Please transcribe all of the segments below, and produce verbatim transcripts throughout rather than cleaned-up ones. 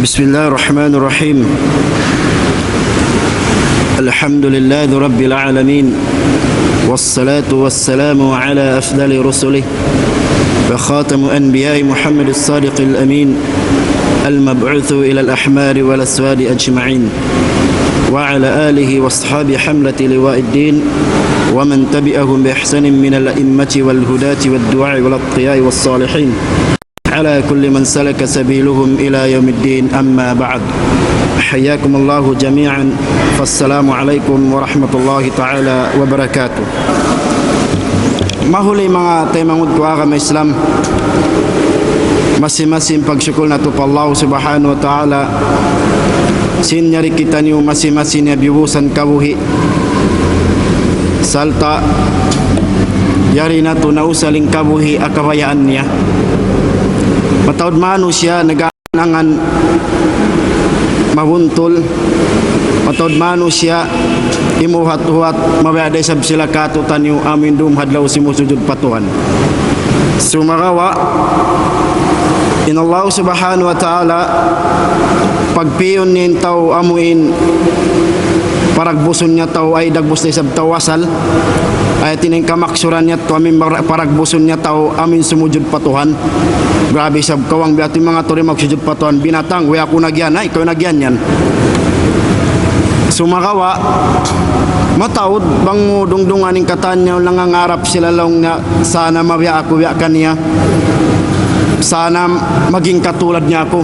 بسم الله الرحمن الرحيم. الحمد لله رب العالمين، والصلاة والسلام على أفضل رسله وخاتم أنبياء محمد الصادق الأمين، المبعوث إلى الأحمر والأسود أجمعين، وعلى آله وأصحابه حملة لواء الدين، ومن تبعهم بإحسان من الأئمة والهداة والدعاء والأتقياء والصالحين، على كل من سلك سبيلهم إلى يوم الدين، أما بعد. حياكم الله جميعا، فالسلام عليكم ورحمة الله تعالى وبركاته. Mahuli manga taymanghud ku ha agama Islam, masi-masi in pagsukul natu' pa Allah Subhanahu wa Ta'ala, sin yari kitaniyu masi-masi niya biyubusan kabuhi'. Sarta' yari natu' nausal in kabuhi' ha kabayaan niya. Mataud manusiya' naga- nangan mabuntul, mataud manusiya' imuhat-uhat, mabaya' da isab sila kātu'niyu amuin dum ha adlaw simusujud pa Tuhan. Sumagawa', in Allah Subhanahu wa Ta'ala, pagpiyun niya in tau amuin paragbusun niya tau, ay dagbus da isab tau asal, ay tining kamaksuran niya tu amuin mar-, paragbusun niya tau amuin sumujud pa Tuhan. Grabi isab kawang biya' tu in manga tau di' magsujud pa Tuhan, binatang, way aku na giyan, ay, ikaw na giyan yan. Sumagawa', mataud bang mu dungdungan in katan niya, nangangarap sila laung niya, sana mabiya' aku biya' kaniya. Sana maging katulad niya aku.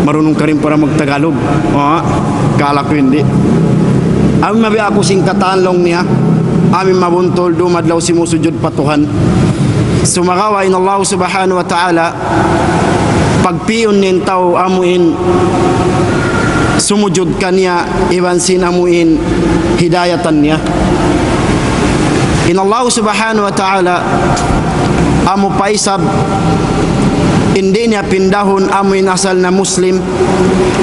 Marunong ka rin pala mag-Tagalog. O, kala ku hindi. Amu mabiya' aku sin katan laung niya. Amuin mabuntul dum ha adlaw simusujud pa Tuhan. Sumagawa' in Allah Subhanahu wa Ta'ala, pagpiyun niya in tau amuin sumujud kaniya iban sin amuin hidayatan niya. In Allah Subhanahu wa Ta'ala amu pa isab, di' niya pindahun amuin asal na Muslim,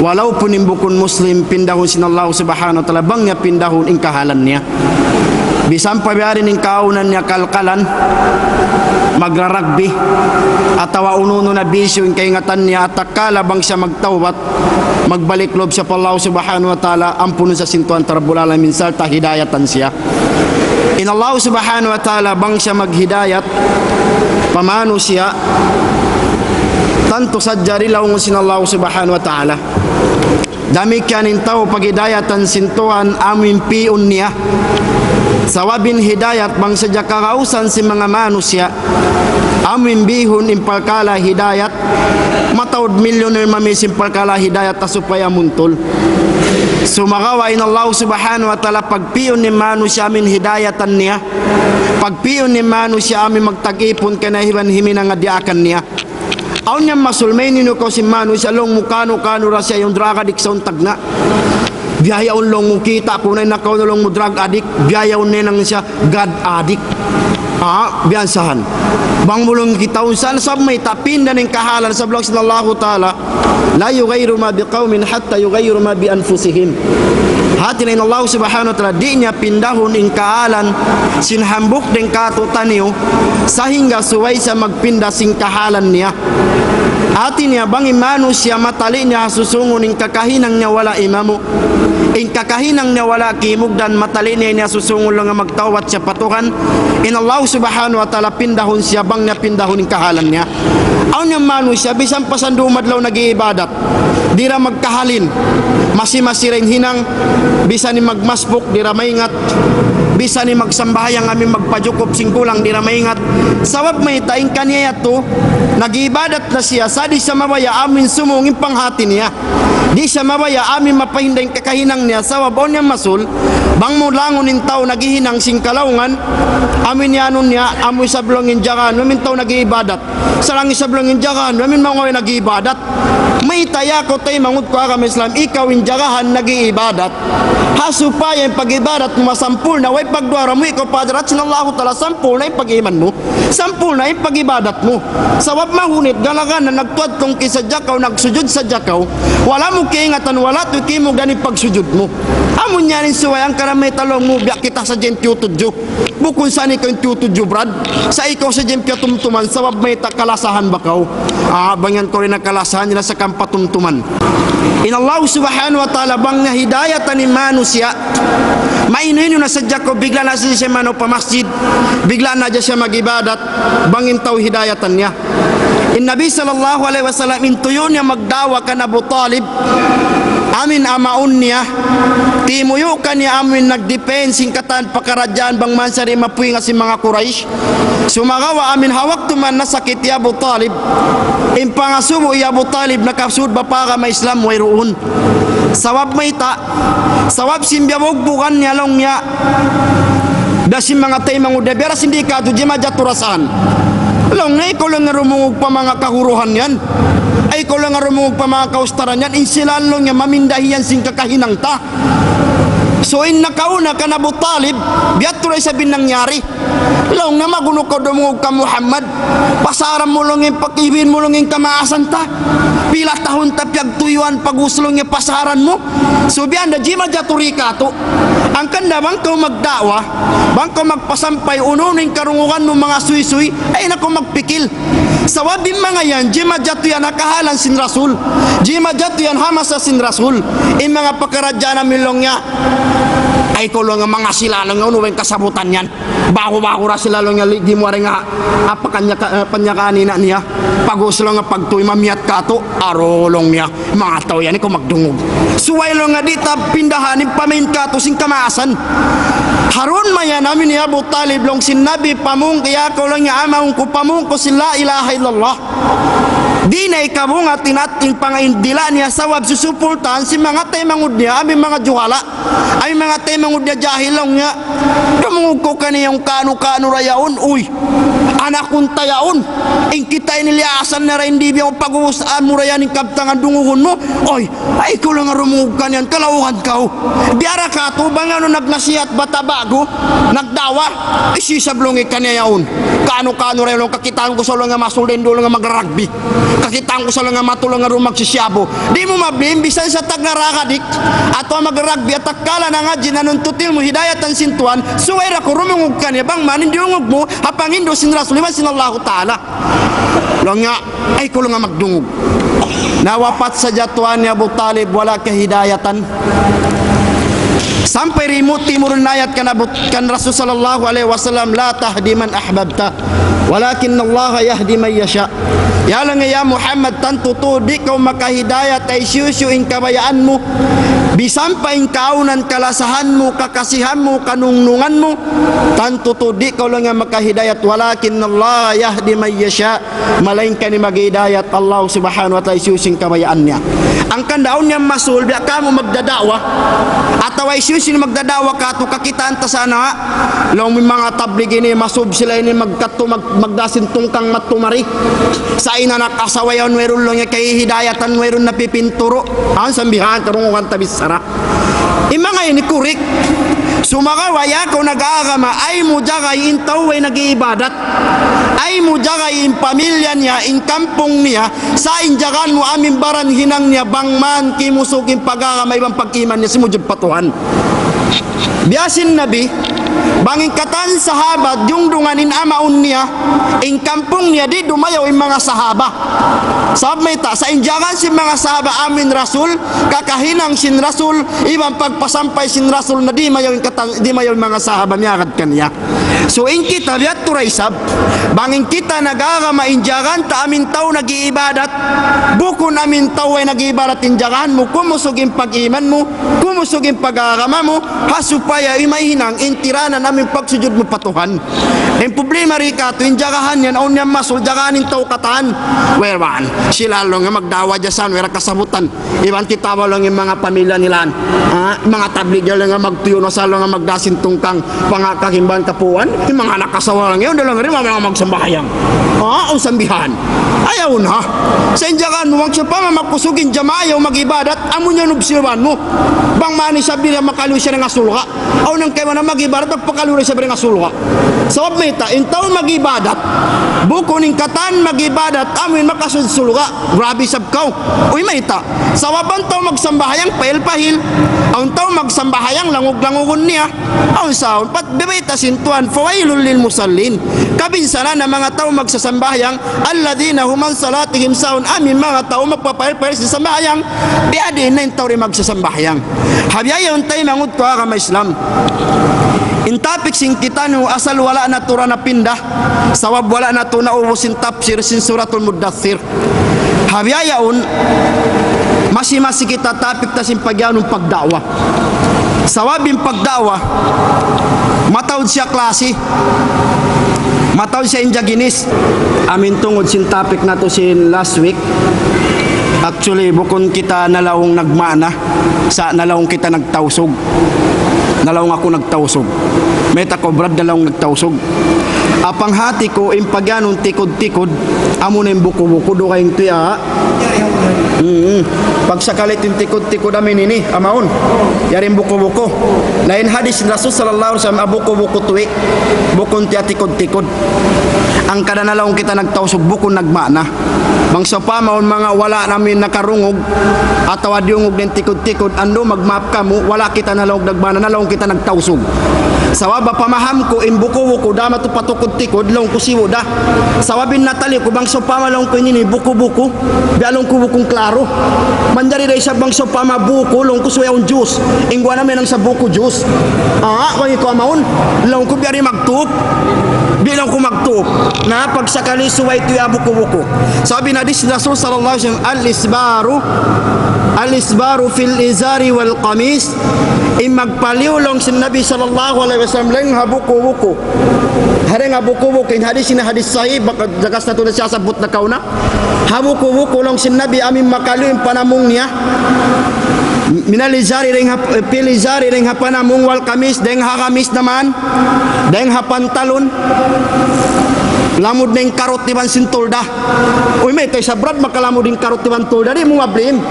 walaupun in bukun Muslim, pindahun sin Allah Subhanahu wa Ta'ala, bang niya pindahun in kahalan niya. Bisan pa biya' diin in kaawnan niya kalkalan, magrarugby, atawa unu-unu na bisyu in kaingatan niya, tatkala bang siya magtawbat, magbalik lub siya pa Allah Subhanahu wa Ta'ala, ampunun siya sin Tuhan Rabbul Alamin, sarta' hidayatan siya. In Allah Subhanahu wa Ta'ala, bang siya maghidayat pa manusiya', tantu sadja di' laungun sin Allah Subhanahu wa Ta'ala. Damikkiyan in tau paghidayatan sin Tuhan amuin piyun niya. Sabab in hidayat bang sadja kagausan sin manga manusiya', amuin bihun in parkala' hidayat, mataud milyuner mami sin parkala' hidayat ha supaya muntul. Sumagawa' in Allah Subhanahu wa Ta'ala pagpiyun niya in manusiya' amuin hidayatan niya. Pagpiyun niya in manusiya' amuin magtag-ipun kaniya iban himinang ha diyaakan niya. Awn yan masul, mayninu kaw sin manusiya' laung mu kanu-kanu da siya, yaun drug addict sa untag na. Biya' yaun laung mu, kita' ku na in nakauna laung mu drug addict, biya' yaun na in siya God addict. Ha, biya' yan sahan. Bang mu laung kitaun sahan, sabab mayta', pinda na in kahalan, sabab laung sin Allahu Ta'ala, لا يغيروا ما بقوم حتى يغيروا ما بأنفسهم. Hati niya in Allah Subhanahu wa Ta'ala, di' niya pindahun in kahalan sin hambuuk dayn kātu'niyu, sahingga subay siya magpinda sin kahalan niya. Hati niya bang in manusiya' matali' niya ha susungun in kakahinang niya wala' imamu'. In kakahinang niya wala' kimugdan, matali' niya in ha susungun laung magtawbat siya pa Tuhan. In Allah Subhanahu wa Ta'ala pindahun siya bang niya pindahun in kahalan niya. Awn yan manusiya', bisan pa sandum adlaw nag-iibadat. Di' da magkahalin. Masi-masi da in hinang, bisan in magmasbuk, di' da maingat. Bisan in magsambahayang amuin magpajukup sin kulang, di' da maingat. Sabab mayta', in kaniya yadtu, nag-iibadat na siya, sa' di' siya mabaya' amuin sumūng in panghati niya. Di' siya mabaya' amuin mapahinda in kakahinang niya, sabab awn yan masul, bang mu langun in tau naghihinang sin kalaungan, amuin iyanun niya, amu isab laung in jagahan, amuin tau nag-iibadat. Sa' laung isab laung in jagahan, amuin manga way nag-iibadat. Mayta' ya kaw taymanghud ku ha agama Islam, ikaw in jagahan nag-iibadat. Ha supaya in pag-ibadat mu masampurna', way pagduwa mu ikaw pa hadarat sin Allahu Ta'ala, sampurna' in pag-iman mu. Sampurna' in pag-ibadat mu. Sabab mahunit, gana-gana nagtuwad tungki sadja kaw, nagsujud sadja kaw. Wala' mu kaingatan, wala' tuud kimugdan in pagsujud mu. Amu niya in subay, hangkan mayta' laung mu, biya' kita sadja in tiyutudju. Bukun sa' ikaw in tiyutudju, Brad. Sa' ikaw sadja in piyatumtuman, sabab mayta' kalasahan ba kaw. Ah, bang yan kaw rin in kalasahan, di' na sa' kaw patumtuman. In Allah subhanahu wa ta'ala, bang niya hidayatan in manusiya', mainu-inu na sadja kaw, bigla na sadja siya manaw pa masjid, bigla na sadja siya mag-ibadat, bang in tau hidayatan niya. In Nabi sallallahu alayhi wasallam, in tuyu' niya magda'wa kan Abu Talib, amu in amaun niya, timuyu' kaniya amu in nag-defense sin katan pakaradjaan bang man siya di' mapuinga sin manga Quraysh. Sumagawa' amu in ha waktu man nasakit hi Abu Talib, in pangasubu hi Abu Talib nakasud ba pa agama Islam, wayruun. Sabab mayta', sabab sin biya' bugbugan niya laung niya, da sin manga taymanghud niya, biya' da sin di' katu' jimajatu rasahan. Laung niya, ikaw laung nga dumungug pa manga kahuruhan yan. Ay, ikaw laung nga dumungug pa manga kaustaran yan. In sila laung niya mamindahi yan sin kakahinang ta. So, in nakauna kan Abu Talib, biya' tuud isab in nangyari. Laung niya, magunu kaw dumungug kan Muhammad. Pasaran mu laung in pag-ibin mu laung in kamaasan ta. Pila tahun ta piyagtuyuan pag-ubus laung niya pasaran mu. So, biya' da jimajatu di' katu'. Hangkan da bang kaw magda'wa, bang kaw magpasampay, unu-unu in karungugan mu manga suysuy, ay na kaw magpikil. Sabab in manga yan, jimajatu yan ha kahalan sin Rasul. Jimajatu yan ha masa sin Rasul. In manga pakaradjaan amu in laung niya, ay kaw laung nga manga sila laung nga, unu ba in kasabutan yan? Bagu-bagu ra sila laung niya, di' mu ari nga, apa kanya ka, eh, panyakaan ina niya. Pag-ubus laung nga pagtuy mamiyat katu', aru laung niya, manga tau yan, ikaw magdungug. Subay laung nga di' ta pindahan in pamain katu' sin kamaasan. Harun mayan amu in hi Abu Talib laung sin Nabi, pamung ku, ya kaw laung niya amaun ku, pamung ku sin la ilaha illallah. Di' na ikabunga tinat in pangain dila' niya sabab susupultahan sin manga taymanghud niya, amu in manga juhala. Ay, manga taymanghud niya jahil laung niya. Dumungug kaw kaniya yaun, kanu-kanu ra yaun, uy. Anak unta yaun. In kita ini liyasan na ra in dibi yaun, pag-ubus amu ra yan in kabtangan dungugun mu. Uy, ay, ikaw laung nga dumungug kaniya yan, kalauhan kaw. Biya' da katu', bang unu nagnasihat bata' ba'gu, nagda'wa, isisab laung kaniya yaun. Kanu-kanu ra yaun, kakitaan ku sa laung nga masul dayn duun laung nga mag-rugby. Kakitaan ku sa laung nga matu laung nga duun magsisiyabu. Di' mu mablim, bisan sa tagna ragadik, atawa mag-rugby, atawa kala nangadji' nanuntut ilmu' hidayatan sin Tuhan, subay da kaw dumungug kaniya, bang man in diyungug mu, ha pangindu' sin Rasul, iban sin Allahu Ta'ala. Laung niya, ay kaw laung nga magdungug. Nawapat sadja tuwan hi Abu Talib, wala' kahidayatan. Sampay di' mu timurun in ayat kan Abu, kan Rasul sallallahu alayhi wasallam, لا تهدي من أحببت ولكن الله يهدي من يشاء. Ya laung niya, ya Muhammad, tantu tuud di' kaw makahidayat ha hisiyu-siyu in kabayaan mu. Bisan pa in kaawnan kalasahan mu, kakasihan mu, kanungnungan mu. Tantu tuud di' kaw laung niya makahidayat. ولكن الله يهدي من يشاء. Malaingkan in maghidayat Allah subhanahu wa ta'ala hisiyu-siyu in kabayaan niya. Hangkan da awn yan masul, biya' kamu magdada'wa. Atawa hisiyu-siyu in magdada'wa katu', kakitaan ta sana. Laung mu in manga tablig ini, masul sila ini, magkatu', mag-, magdā sin tungkang matumari. Sa' in anak asawa yan, wayruun laung niya kahihidayatan, wayruun napipinturu'. Awn sambihan, karungugan ta bichara. In manga ini kurik. Sumagawa' ya kaw nag-agama, ayaw mu jagay in tau way nag-iibadat. Ayaw mu jagay in pamilya niya, in kampung niya, sa' in jagaan mu amu in baran hinang niya, bang man kimusug in pag-agama iban pag-iman niya, simujud pa Tuhan. Biya' sin Nabi, bang in katan sahabat, diyungdungan in amaun niya, in kampung niya, di' dumayaw in manga sahaba. Sabab mayta', sa' in jagaan sin manga sahaba amu in Rasul, kakahinang sin Rasul, iban pagpasampay sin Rasul na di' mayaw in katan, di' mayaw in manga sahaba miyagad kaniya. So, in kita, biya' tuud da isab, bang in kita nag-agama, in jagaan ta amu in tau nag-iibadat, bukun amu in tau way nag-iibadat in jagaan mu, kumusug in pag-iman mu, kumusug in pag-agama mu, ha supaya imahinang in tiranan amu in pagsujud mu pa Tuhan. In problema di' katu', in jagahan yan, awn yan masul, jagahan in tau katan. Wayruun, sila laung nga magda'wa dyasan, wayruun kasabutan. Iban kita ba laung in manga pamilya nila. Ah, manga tablig yan laung nga magtuyu' na sa laung nga magdā sin tungkang pangakakimban kapuan. In manga anak asawa laung yan, da laung rin, manga magsambahayang. Ha? Awn sambihan. Ayaw na. Sa' in jagaan mu, bang sawpama makusug in jamaa, ayaw mag-ibadat, amu niya nubsiruan mu. Bang mani sabi na makaliyu siya dayn ha surga'. Awn hangkan na mag-ibadat, magpakaliyu da isab dayn ha surga'. Sabab mayta', in tau mag-ibadat, bukun in katan mag-ibadat, amu in makasud surga'. Grabe isab kaw. Uy, mayta'. Sabab in tau magsambahayang, pahil-pahil. Awn tau magsambahayang, langug-langugun niya. Awn saun, bat bayta' sin Tuhan, فويل للمصلين. Kabinsanaan ha manga tau magsasambahayang, الذين هم عن صلاتهم ساهون, amu in manga tau magpapahil-pahil sin sambahayang, biya' diin na in tau di' magsasambahayang. Ha biya' yaun taymanghud ku ha agama Islam. In topic sin kitaniyu asal wala' natu' da napinda, sabab wala' natu' naubus in tafsir sin Suratul Muddathir. Ha biya' yaun, masi-masi kita topic ta sin pag'iyanun pagda'wa. Sabab in pagda'wa, mataud siya klasi, mataud siya injaginis. Amin tungud sin topic natu' sin last week. Actually, bukun kita nalaung nagma'na, sa' nalaung kita nagtausug. Nalaung aku nagtausug. Mayta' kaw, Brad, nalaung nagtausug? Apang hati ku, in pag'iyanun tikud-tikud, amu na in buku-buku, dugaing tuya. Mm-mm. Pagsakali in tikud-tikud amin ini, amaun. Yari in buku-buku. Na in hadis Rasul sallallahu alayhi wasallam, ha buku-buku tuwi. Bukun tiya tikud-tikud. Hangkan na laung kita nagtausug, bukun nagma'na. Bang sawpama awn manga wala' namin nakarungug, atawa diyungug in tikud-tikud, andu', magmaap kamu, wala' kita nalaung nagma'na, nalaung kita nagtausug. Sabab pamaham ku, in buku-buku, da matu pa tukud-tikud, laung ku sibu' da. Sabab in natali ku, bang sawpama laung ku ini, ini buku-buku, biya' laung ku bukun klaru. Manjari da isab bang sawpama buku, laung ku subay awn juice. In guwa' namin in sa buku juice. Ah, bang ikaw amaun, laung ku biya' di' magtup. Biya' laung ku magtup. Na, pagsakali subay tuya buku-buku. Sabab in hadis Rasul sallallahu alayhi wasallam, الإسبال، الإسبال في الإزار والقميص. In magpaliyu laung sin Nabi sallallahu alayhi wasallam, dayn ha buku-buku. Ha dayn ha buku-buku, in hadis ini hadis sahih, baka jagas natu' na siya sabut na kauna. Ha buku-buku laung sin Nabi amin makaliyu in panamung niya. من الإزار dayn ha, في الإزار dayn ha panamung, والقميص dayn ha kamis naman, dayn ha pantalon. Lamud na in karut iban sin tulda. Uy, mayta' isab, Brad, makalamud in karut iban tulda, di' mu mablame.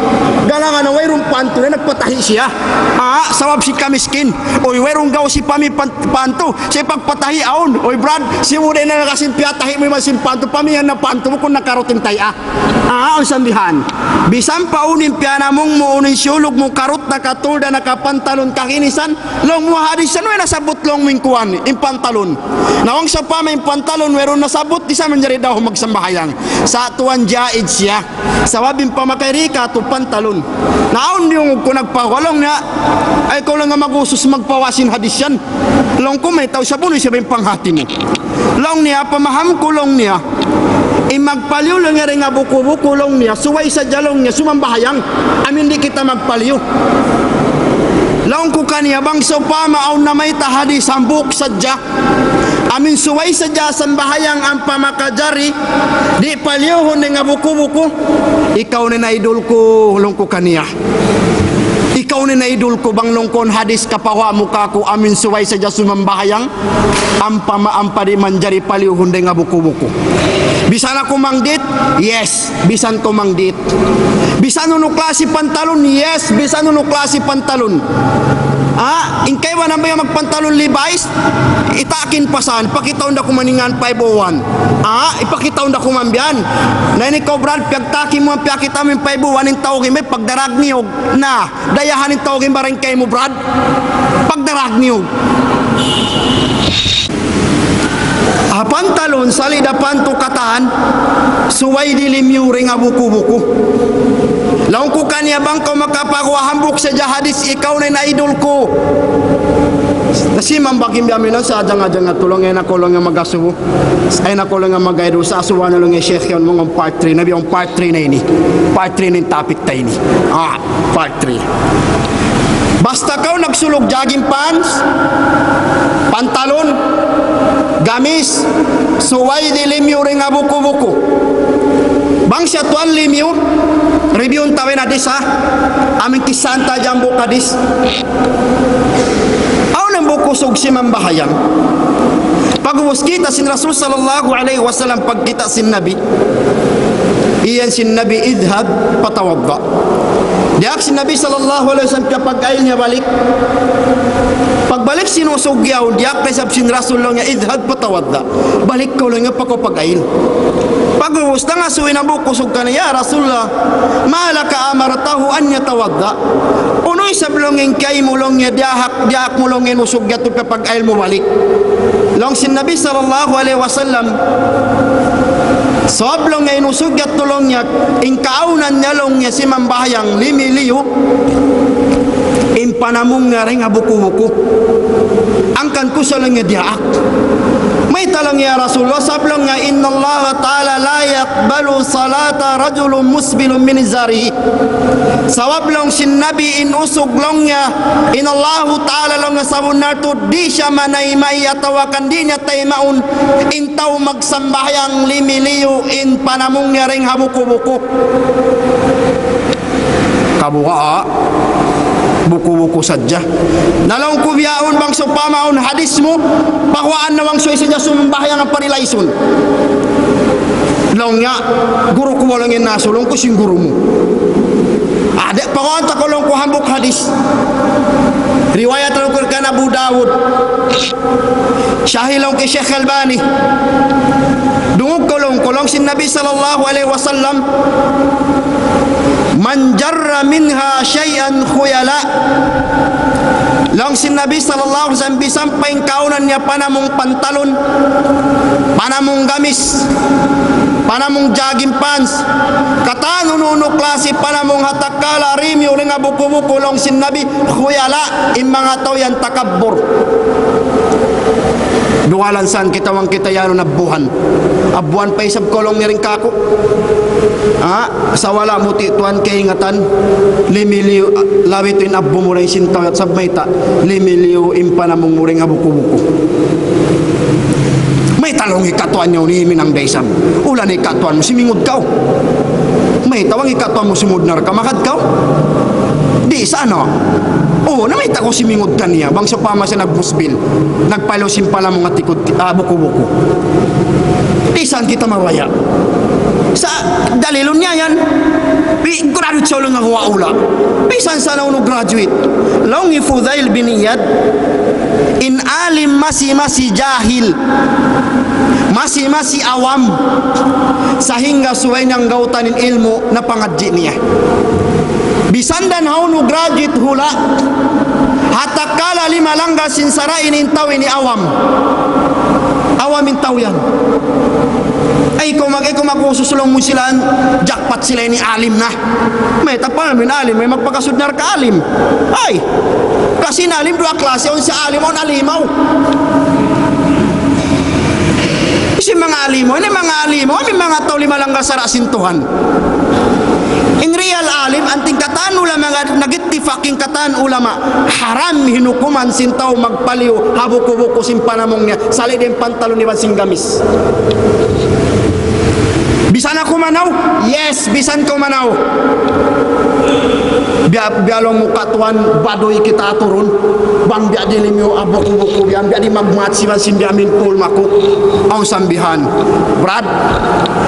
Gana-gana wayruun pantu na nagpatahi' siya. Ah, sabab sin kamiskin. Uy, wayruun gaus sin pami pan-, pantu. Siya pagpatahi' awn. Uy, Brad, sibu' da in nakasin piyatahi' mu iban sin pantu. Pamiyan na pantu, bukun na karut in tay'a. Ah, awn sambihan. Bisan pa unu in piyanamung mu, unu in siyulug mu, karut na ka, tulda na ka, pantalon, kakinisan, laung mu hadis yan, way nasabbut laung mu in kuwan, in pantalon. Na bang sawpama in pantalon, wayruun nasabbut, di' sa manjari daw magsambahayang. Sa' tuwan jaiz siya. Sabab in pamakay di' katu' pantalon. Na awn diyungug ku nagpawa, laung niya, ay, kaw laung in mag-usus magpawa sin hadis yan. Laung ku, mayta' isab, unu isab in panghati mu? Laung niya, pamaham ku laung niya, in magpaliyu laung niya dayn ha buku-buku laung niya, subay sadja laung niya sumambahayang, amin di' kita magpaliyu. Laung ku kaniya, bang sawpama awn namayta' hadis hambuuk sadja, amin subay sadja sambahayang ampa makajari, di' paliyuhun dayn ha buku-buku. Ikaw na in idol ku, laung ku kaniya. Ikaw na in idol ku, bang laung ku awn hadis kapawa' mu kāku', amin subay sadja sumambahayang, ampa ma-, ampa di' manjari paliyuhun dayn ha buku-buku. Bisan aku mangdit, yes, bisan kaw mangdit. Bisan unu klasi pantalon, yes, bisan unu klasi pantalon. Ah, in kaibanan ba yan magpantalon Levi's? Itakin pa san, pakitaun da kuman in ngan five oh one. Ah, ipakitaun da kuman biyan. Na ini kaw, Brad, piyagtaki mu, piyakita' mu in five oh one, in tau ini, pagdarag niyug na. Dayahan in tau in barangay mu, Brad. Pagdarag niyu. Ah, pantalon, sali' da pantu katan, subay di' limiyu dayn ha buku-buku. Laung ku kaniya, bang kaw makapaguwa' hambuuk sadja hadis, ikaw na in idol ku. Na simambag in biya' mu na sa' janga-janga tulung, ay na kulung in mag-asubu. Ay na kulung in mag-idol sa' asubuhan na laung in sheikh yan, manga part three na, biya' part three na ini. Part three na in topic ta ini. Ah, part three. Basta kaw nagsulug jogging pants, pantalon, gamis, subay di' limiyu dayn ha buku-buku. Bang siya tuwan limiyu, review-un ta in hadis, ha? Amin kissahan ta jambu hadis. Awn hambuuk usug simambahayang. Pag'ubus kita' sin Rasul sallallahu alayhi wasallam, pagkita' sin Nabi, iyan sin Nabi, "اذهب فتوضأ." Diyaak sin Nabi sallallahu alayhi wasallam, piyapag-ayil niya balik. Pagbalik sin usug yaun, diyaak na isab sin Rasul, laung niya, "اذهب فتوضأ." Balik kaw, laung niya, pa kaw pag-ayil. Pag'ubus, nangasubu in hambuuk usug kaniya, "يا رسول الله، ما لك أمرته أن يتوضأ؟" Unu isab, laung, in kaymu, laung niya, diyaak, diyaak mu, laung, in usug yadtu piyapag-ayil mu balik? Laung sin Nabi sallallahu alayhi wasallam, sabab, laung niya, in usug yadtu, laung niya, in kaawnan niya, laung niya, simambahayang limiliyu in panamung niya dayn ha buku-buku. Hangkan ku sa, laung niya, diyaak. Mayta', laung niya, ya Rasulullah? Sabab, laung niya, إن الله تعالى لا يقبل صلاة رجل مسبل من إزاره. Sabab, laung sin Nabi, in usug, laung niya, in Allahu Ta'ala, laung niya, sabunnal tuud di' siya manayma' atawa kan di' niya taymaun in tau magsambahayang limiliyu in panamung niya dayn ha buku-buku. Kabuga', buku-buku sadja. Na laung ku bihaun, bang sawpama awn hadis mu, paguwaan na bang subay sadja sumambahayang ampa di' laysun. Laung niya, guru ku, laung, in nasulung ku sin guru mu. Ah, di', paguwaan ta kaw, laung ku, hambuuk hadis. Riwayat, laung ku, kan Abu Dawud. Sahih, laung, kan Sheikh Albani. Dungug kaw, laung ku, laung sin Nabi sallallahu alayhi wasallam, من جر منها شيئا خيلاء. Laung sin Nabi sallallahu alayhi wasallam, bisan pa in kaawnan niya panamung pantalun, panamung gamis, panamung jogging pants, katan unu-unu klasi panamung ha takkala rimiyu dayn ha buku-buku, laung sin Nabi, khuyala, in manga tau yan takabbur. Dugalan san kita, bang kita yan abuhan. Abuhan pa isab kaw, laung niya, dayn kāku'. Ha? Sa' wala' mu ti' tuwan kaingatan, limiliyu, labi tuud in abu mu dayn sin tau, sabab mayta', limiliyu in panamung mu dayn ha buku-buku. Mayta', laung, hikatuan niya unu in hinang da isab? Ulan hikatuan mu, simingud kaw. Mayta', bang hikatuan mu, simud narka', makad kaw? Di' sana. O, na mayta' kaw simingud kaniya, bang sawpama siya nagmusbil, nagpaliyu sin panamung ha tikud, ah, buku-buku. Di' san kita mabaya'. Sa' dalilun niya yan. Pi-, graduate sa ulun nga huwa ula. Bisan sa naunu graduate. Laung hi Fudail bin Iyad, in alim masi-masi jahil. Masi-masi awam. Sahingga subay niya anggautan in ilmu' na pangadji' niya. Bisan da in hawnu graduate hula', ha takkala lima langgal sin sara' ini in tau ini awam. Awam in tau yan. Ay, ikaw mag-, ikaw mag-usus, laung mu, sila, jackpot sila ini alim na. Mayta' pa alim, alim, may magpakasud narka' alim. Ay, kasi in alim duwa klasi, awn siya alim, awn alimaw. Hisiyu in manga alimaw? Ini manga alimaw, ini manga tau lima langgal sara' sin Tuhan. In real alim, anting katan ulama nga nag-ittifak in katan ulama, haram hinukuman sin tau magpaliyu ha buku-buku sin panamung niya, sali' da in pantalun iban sin gamis. Bisan aku manaw? Yes, bisan kaw manaw. Biya', biya' laung mu katuan, baduy kita aturun. Bang biya' di' limiyu ha buku-buku, biya', biya' di' magmuat siban sin biya' amin pulma ku. Awn sambihan. Brad,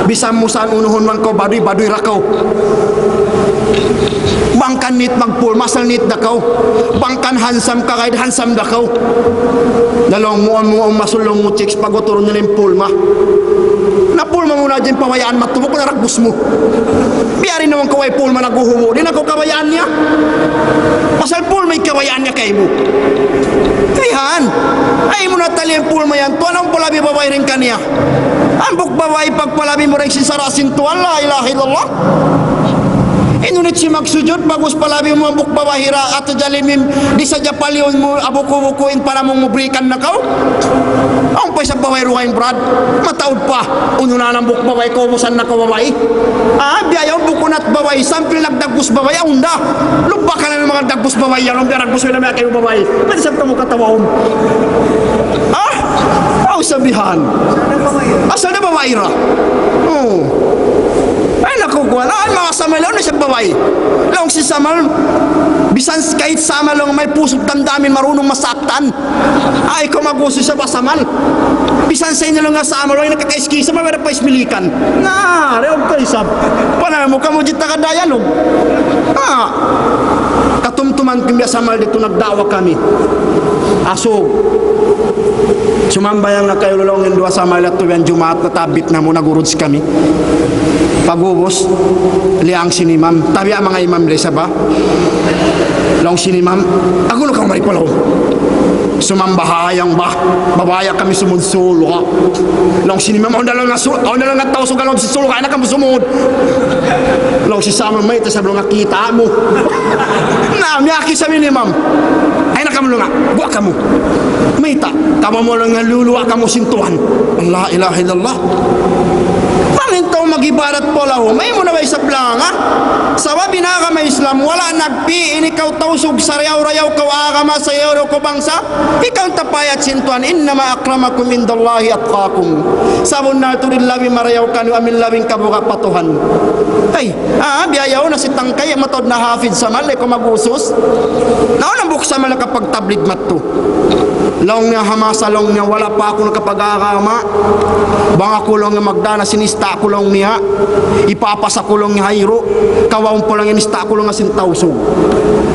bisan mu san unuhun man kaw baduy, baduy ra kaw. Bang kan nit magpulma, asal nit da kaw. Bang kan handsome ka, kahit handsome da kaw. Na laung mu, mu, mu, masul laung mu chicks pag-uturun nila in pulma. Na pulma mu na dyan pabayaan, matubuk na ragbus mu. Biya' rin naman kaw ay pulma naghuhubu'. Di' na kaw kabayaan niya. Pasal pulma in kabayaan niya kaymu. Bihan. Ay mu na tali in pulma yan. Tuwan, awn palabi babai dayn kaniya. Hambuuk babai pagpalabi mu dayn sin sara' sin Tuhan. La ilaha illallah. Unu in simagsujud, bagus palabi mu hambuuk babai ra, atawa jalimim, di' sadja paliyun mu, ha buku-buku in panamung mu, burikan na kaw. Awn pa isab babai dugaing, Brad. Mataud pa. Unu na hambuuk babai, kaubusan na kaw babai. Ah, biya' yaun bukun at babai, sampil nagdagbus babai, awn da. Lubba ka na in manga dagbus babai yan, awn biya' dagbus, way na miyakay babai. Pwede sa' kamu katawaun. Ah? Aw sabihan. Asal da babai ra. Oh. Ay, Aku kuwan, ay, manga Samal, unu siya babai? Laung sin Samal, bisan kahit Samal laung may puso damdamin, marunong masaktan. Ay, kaw mag-usus siya ba Samal? Bisan sa inyo laung nga Samal, way nakakaiskisa, mawala pa ismilikan. Na, reog ka isab. Panay mu kamu jita ka dialogue. Ah. Katumtuman ku biya' Samal ditu nagda'wa kami. Asug. Sumambahayang na kayu laung in duwa Samal yadtu yan Jumaat, natabit na mu, nag-uruj kami. Pag'ubus, liyang sin imam. Tabi' manga imam da isab ba. Laung sin imam, "Agun na kaw mari pa lawm." Sumambahayang ba, mabaya' kami sumud sulga. Laung sin imam, "Awn da laung nga su-, awn da laung nga Tausug ha lawm sin sulga, ayaw na kamu sumud." Laung sin Samal, "Mayta' isab laung nga kita' mu?" Na, miyaki sa min imam. "Ayaw na kamu laung nga, guwa' kamu." "Mayta'? Kamu mu laung nga luluwa' kamu sin Tuhan." La ilaha illallah. Bang in tau mag-ibadat pa lawm, ayaw mu na ba isab laung nga? Sabab in agama Islam, wala' nagpi', in ikaw Tausug, sarayaw-rayaw kaw agama, sarayaw-rayaw kaw bangsa, ikaw in tapayat sin Tuhan, "Innama akramakum indallahi atqakum." Sabunnal tuud in labi marayaw kaniyu, amu in labi kabuga' pa Tuhan. Ay, ah, biya' yaun na sin tangkay, mataud na hafid Samal, ikaw mag-usus. Na, unu bukun Samal nakapagtablig madtu. Laung niya ha masa laung niya, wala' pa aku nakapag-agama. Bang aku laung niya magdana sin ista' ku laung niya. Ipapas aku laung niya ha iru'. Kawaun pa laung niya in ista' ku laung niya sin Tausug.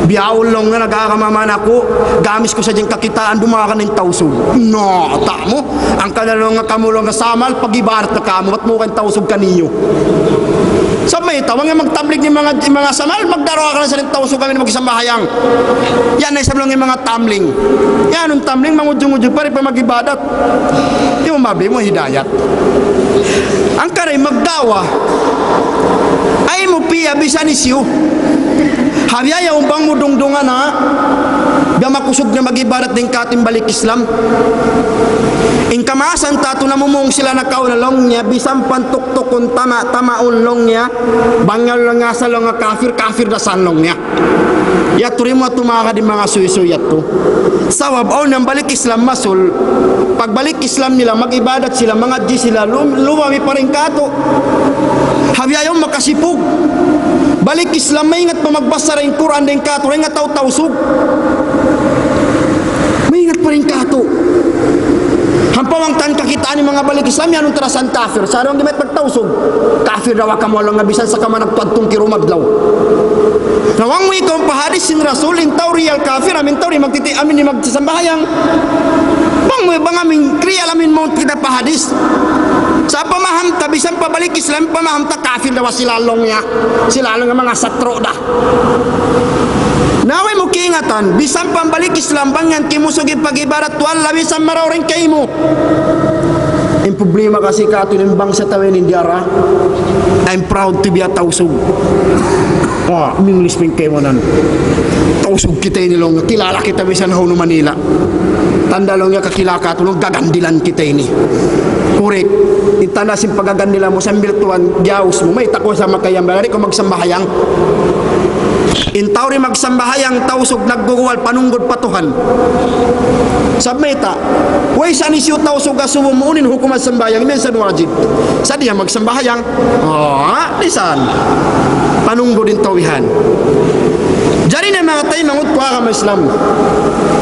Bihaun laung niya nag-agama man aku. Gamis ku sadja in kakitaan, dumagan in Tausug. Na, ta' mu. Hangkan na laung niya kamu laung niya Samal, pag-ibadat na kamu. Bat mu kan Tausug kaniyu. Sa' mayta', bang magtablig in manga, in manga Samal, magdaruwa ka na sa' in Tausug kami magsambahayang. Yan na isab laung in manga tamling. Yan, in tamling, mangudjung-udjung pa, di' pa mag-ibadat. Di' mu mabli mu hidayat. Hangkan magda'wa. Ayaw mu piya bisan hisiyu. Ha biya' yaun bang mu dungdungan ha. Biya' makusug na mag-ibadat dayn katu' in balik Islam. In kamaasan ta tu namumung sila nakauna laung niya, bisan pantuktukun tama-tamaun laung niya, bang laung niya sa laung niya kafir, kafir da san laung niya. Yadtu di' mu tumagad in manga suysuy yadtu. Sabab awn na balik Islam masul, pagbalik Islam nila, mag-ibadat sila, mangadji' sila, lum-, lumami pa dayn katu'. Ha biya' yaun makasipug. Balik Islam, maingat pa magbasa dayn Qur'an dayn katu', dayn ha tau Tausug. Maingat pa dayn katu'. Hampa bang tan kakitaan in manga balik Islam, yan in tarasan kafir. Sa' bang di' mayta' magtausug, kafir daw kamu laung niya bisan sa kamu nagtuwad tungki rumadlaw. Na bang mu ikaw pa hadis sin Rasul, in tau real kafir, amu in tau di' magtiti-, amu in di' magsasambahayang. Bang mu, bang amu in real, amu in mawn kita pa hadis. Sa' pamaham ta, bisan pa balik Islam, pamaham ta kafir daw sila laung niya. Sila laung niya manga satru' da. Na way mu kaingatan, bisan pa balik Islam, bang yan kimusug in pag-ibadat tu Allah, bisan marayaw dayn kaymu. In problema kasi katu' in bangsa ta way in diyara, "I'm proud to be a Tausug." Oh, English pa in kaibanan. Tausug kita ini laung, kilala kita bisan ha unu Manila. Tanda' laung niya kakilala katu' laung, gagandilan kita ini. Correct. In tanda' sin paggagandilan mu, sambil tuwan, giyaus mu, mayta' kaw sa makayambal, di' kaw magsambahayang. In tau di' magsambahayang, Tausug nagguguwal, panunggud pa Tuhan. Sabab mayta', way sa ini siyu Tausug asubu mu unu in hukuman sambahayang, minsan wajib. Sa' di' magsambahayang. Oh, ha? Minsan. Panunggud in tau bihan. Jari na manga taymanghud ku agama Islam.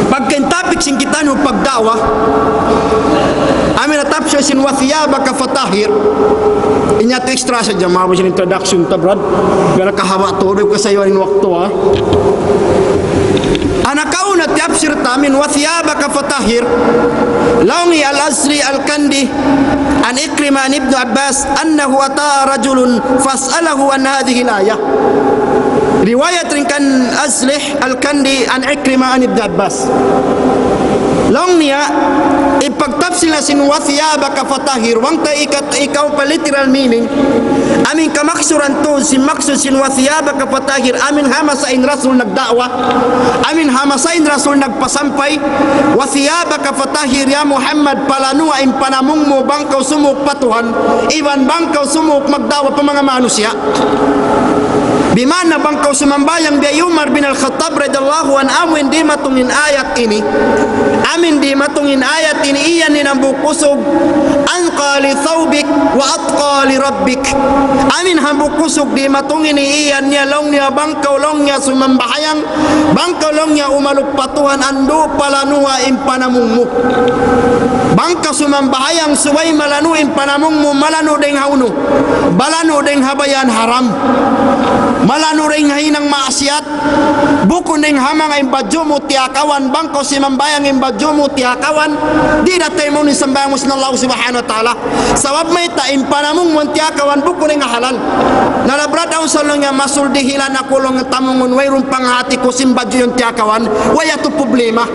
Pagka in topic sin kitaniyu pagda'wa, amu in tafsir sin "Wa thiyabaka fatahhir." Ini yadtu extra sadja, mabu sin introduction ta, brad. Gara kahaba' tuud, kasayuan in waktu, ha. Amu nakauna tiyapsir ta amu in "Wa thiyabaka fatahhir." Laung hi Al-Azri Al-Kandi, عن عكرمة عن ابن عباس أنه أتى رجل فسأله عن هذه الآية. Riwayat dayn kan Azri Al-Kandi عن عكرمة عن ابن عباس. Laung niya, in pagtapsil na sin "Wa thiyabaka fatahhir", bang ta ika-, ikaw pa literal meaning, amu in kamaksuran tuud sin maksud sin "Wa thiyabaka fatahhir", amu in ha masa in Rasul nagda'wa, amu in ha masa in Rasul nagpasampay, "Wa thiyabaka fatahhir, ya Muhammad, palanuwa in panamung mu bang kaw sumuuk pa Tuhan, iban bang kaw sumuuk magda'wa pa manga manusiya'." Bima'na bang kaw sumambahayang biya' hi Umar bin Al-Khattab radiyallahu anhu, amu in dimatung in ayat ini. Amu in dimatung in ayat ini, iyan in hambuuk usug, أنقى لثوبك وأتقى لربك. Amu in hambuuk usug dimatung ini, iyan niya laung niya bang kaw laung niya sumambahayang, bang kaw laung niya umalup pa Tuhan, andu' palanuha in panamung mu. Bang kaw sumambahayang subay malanu' in panamung mu, malanu' dayng ha unu, malanu' dayng ha bayan haram, malanu' dayng ha hinang maksiat, bukun dayng ha manga in badju' mu tiyakawan, bang kaw simambahayang in badju' mu tiyakawan, di' da taymaun in sambahayang mu sin Allah Subhanahu wa Ta'ala. Sabab mayta', in panamung mu in tiyakawan bukun in halal. Na laung brad, awn sa laung niya masul dihilan aku laung in tamungun, wayruun panghati ku sin badju' yan tiyakawan, way atu problema.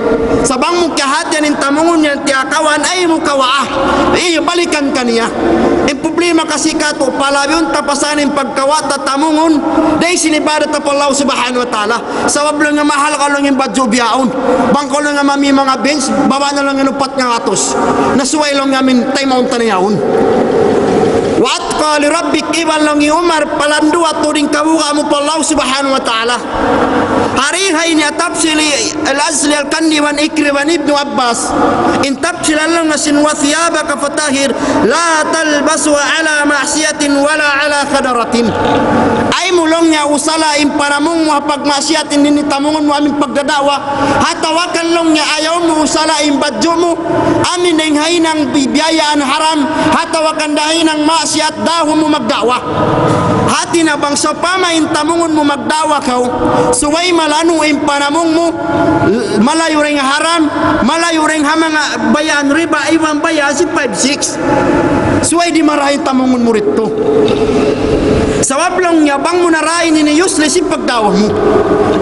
Sa' bang mu kiyahatihan in tamungun yan tiyakawan, ayaw mu kawaa. Iyu, balikan kaniya. In problema kasi katu', palabiun ta pasalan in pagkawa' ta tamungun, dayn sin ibadat ta pa Allah Subhanahu wa Ta'ala. Sabab laung niya mahal kaw laung in badju' bihaun. Bang kaw laung niya mami manga Benz, baba' na laung in upat ngagatus. Na subay laung niya amin taymaun ta na yaun. وأتقى لربك, iban laung hi Umar, palandu' atu in kabuga' mu pa Allah Subhanahu wa Ta'ala. Hari ha ini ha tafsir Al-Azhar Al-Kandi iban Ikrimah iban Ibnu Abbas. In tafsir laung niya sin وثيابك فطهر لا تلبسها على معصية ولا على غدرة. Ayaw mu laung niya usala in panamung mu ha pagmaksiat, in ini tamungun mu amin pagdadakwa. Atawa kan laung niya ayaw mu usala in badju' mu amin dayng ha hinang bi-, biyayaan haram. Atawa kan da hinang maksiat, dahun mu magdakwa. Hati niya bang sawpama in tamungun mu magdakwa kaw, subay malanu' in panamung mu, malayu' dayng haram, malayu' dayng ha manga bayan riba, iban bayan sin five six. Subay di' marayaw in tamungun mu didtu. Sabab laung niya bang mu narayaw ini, useless in pagdakwa mu.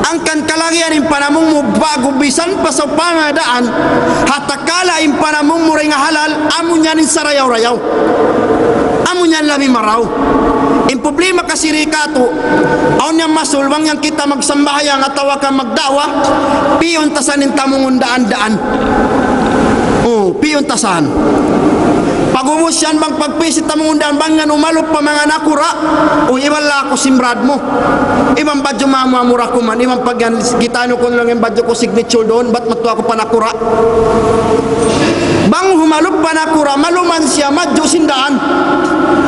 Hangkan kalagihan in panamung mu ba'gu, misan pa sawpama daan, ha tatkala in panamung mu dayng ha halal, amu yan in sarayaw-rayaw. Amu yan labi marayaw. In problema kasi di katu', awn yan masul, bang yan kita magsambahayang atawa kan magdakwa, piyuntasan in tamungun daan-daan. O, piyuntasan. Pag'ubus yan bang pagpī sin tamungun daan, bang yan umalup pa manga nakura', o, iban laku sin brad mu. Iban badju' mu amu-amu ra kuman, iban pag yan, kitaa niyu kunu' laung in badju' ku signature duun, bat madtu aku pa nakura'. Bang umalup pa nakura', maluman siya madju' sin daan.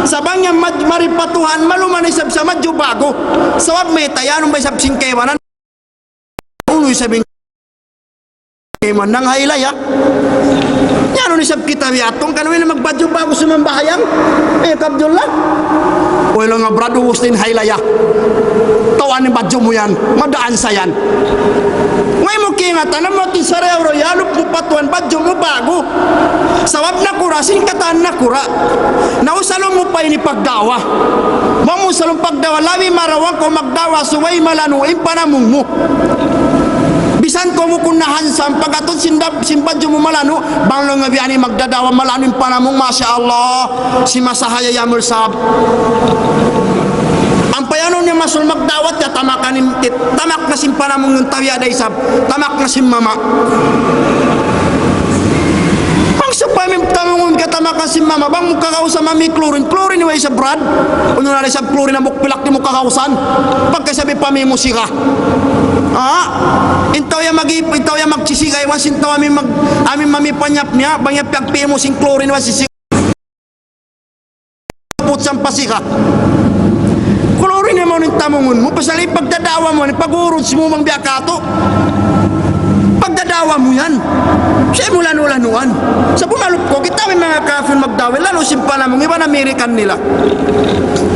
Sa' bang yan mad-, mari pa Tuhan, maluman isab siya madju' ba'gu. Sabab mayta', iyanun ba isab sin kaibanan? Unu isab in kaibanan haylaya? Iyanun isab kita biya' adtu, kan way na magbadju' ba'gu sumambahayang. Eh, Abdullah. Way laung niya brad, ubus na in haylaya. Tawaan in badju' mu yan. Madaan sa yan. Way mu kaingatan, amu in sarayaw-rayaw, iyalup mu pa Tuhan, badju' mu ba'gu. Sabab nakura', sin katan nakura'. Na usalun mu pa ini pagdakwa. Bang mu usalun pagdakwa, labi marayaw kaw magdakwa, subay malanu' in panamung mu. Misan kaw bukun na handsome, pag-atud sin dab-, sin badju' mu malanu', bang laung niya biya' ini magdadakwa, malanu' in panamung, masha Allah, si masahaya yamul sab. Ampa yan niya masul magdakwa, tiyatamakan in, tit-, tamak na sin panamung in tau ya da isab, tamak na sin mama. Bang sa pa min tamungun ka tamak na sin mama, bang mu kakausan mami chlorine, chlorine way isab brad. Unu na isab chlorine, hambuuk pilak di' mu kakausan. Pagka sabi pa mi mu siga. Ha? In tau ya mag-, in tau ya magsisiga, iban sin tau amin mag-, amin mami panyap niya, bang ya piyagpi mu sin chlorine, iban sisiga. Put sampasi ka. Chlorine na mawn in tamungun mu, pasal in pagdadakwa mu, in pag-urus mu, bang biya' katu'. Pagdadakwa mu yan. Siya mu lanu-lanuan. Sa' bumalup kaw, kita' in manga kafir magdakwa, lanu' sin panamung, iban American nila.